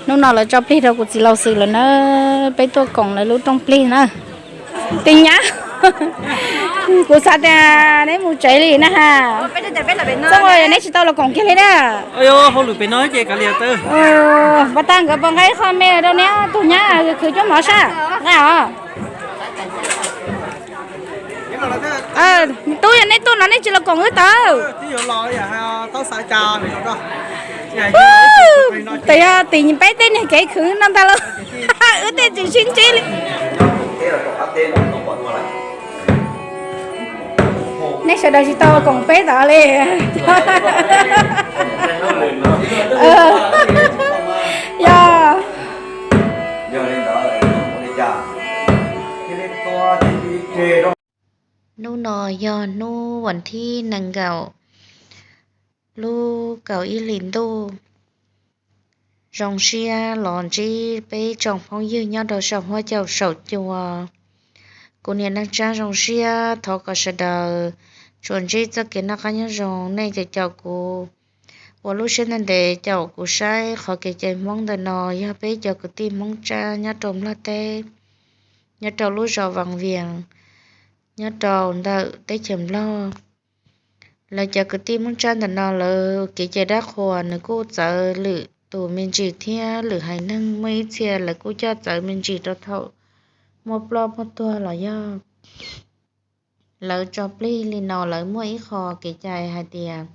Hnub no lawv tso plig rau kuv txiv laus xwm lawm na, peb tuaj koom lawv lub rooj plig na. Tus nyab, kuv xav tias neb mus tsev li na ha. Txoj ua neb tsis tau los koom kiag li na. Pas tag nkawd pos nqa ib qho me rau neb tus nyab khwv cuab mov sab nqa os. Tub, yog nej tuaj no nej tsis los koom wb tawv. Tes yog tim peb tej niag kev khwv no ntag lauj, wb tej tsis sib ntsib li. Nej sawv daws tsis tau koom peb tod li. Yog hnub no yog hnub vas thib nees nkaum lub kaum ib hlis ntuj. Zoo siab los ntsib peb tsoom phooj ywg nyob rau saum huab caum saum cua. Kuv niam neej tsa zoo siab thov kom sawv daws tsuas ntsib txoj kev noj qab nyob zoo. Nej cov caum kuv ua lub siab ntev ntev caum kuv saib qhov kev cai Hmoob ntawm no yog peb cov kwv tij Hmoob Tsab nyob rau Nplog teb, nyob rau lub zos Vaj Vias, nyob rau ntawm teb chaws Nplog. Lawv cov kwv tij Hmoob Tsab ntawm no lawv kev cai dab qhuas nws kuj txawv lwm tus me ntsis thiab lwm haiv neeg muaj ib txhia lawv kuj coj txawv me ntsis rau thaum muaj ploj muaj tuag los yog. Lawv tso plig li no lawv muaj ib qho kev cai hais tias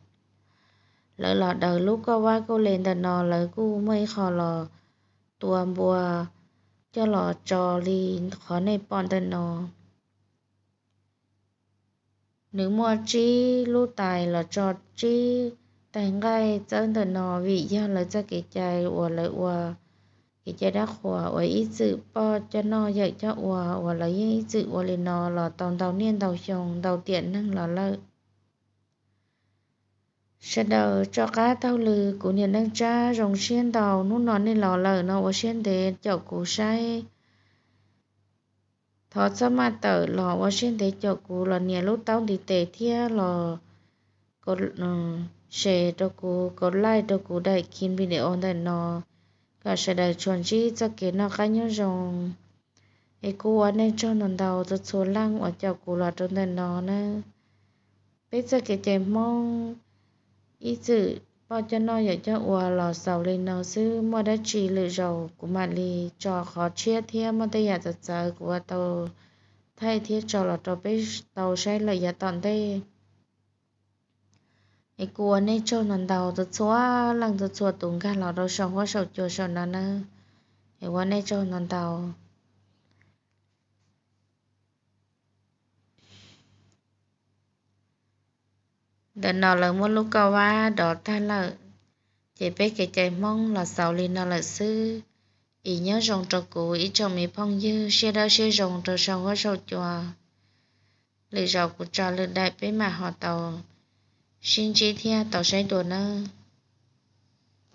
lawv los daws lub kauj vab kauj le ntawm no lawv kuj muaj ib qho los tua npua coj los tso li qhov nej pom ntawm no. Nws muaj tsib lub tais los tso tsib tais nqaij txawb ntawm no vim yog lawv txoj kev cai uas lawv ua kev cai dab qhuas uas ib txwm poj coj noj yawm coj ua uas lawv yeej ib txwm ua li no los tau ntau niaj ntau xyoo ntau tiam neeg los lawm. Sawv daws tso qab taug lw, kuv niam neej Tsab zoo siab ntau hnub no nej los lawm no ua siab ntev caum kuv saib. Thov txhob maj tawm los ua siab ntev caum kuv los nias lub taub ntiv tes thiab los share rau kuv, kos like rau kuv daim video ntawm no kom sawv daws tsuas ntsib txoj kev noj qab nyob zoo. Es kuv ua nej tsaug ntau ntau txhua txhua leej uas caum kuv los rau ntawm no na. Peb txoj kev cai Hmoob ib txwm poj coj noj yawm coj ua los xaus li no xwb, muaj dab tsi lwm zaus kuv mam li tso qhov tshiab thiab muaj tej yam txawv txawv kuv ua tau thaij thiab tso los rau peb tau saib lawm yav tom ntej. Es kuv ua nej tsaug ntau ntau txhua txhua leej txhua txhua tus nkag los rau saum huab saum cua saum no na. Es ua nej tsaug ntau ntau. Ntawm no lawv muab lub kauj vab dov tag lawm, ces peb kev cai Hmoob los xaus li no lawm xwb. Es nyob zoo rau kuv ib tsoom me phooj ywg siab dawb siab zoo rau saum huab saum cua. Lwm zaus kuv tso lwm daim peb mam ho tau sib ntsib thiab tau saib dua nawb.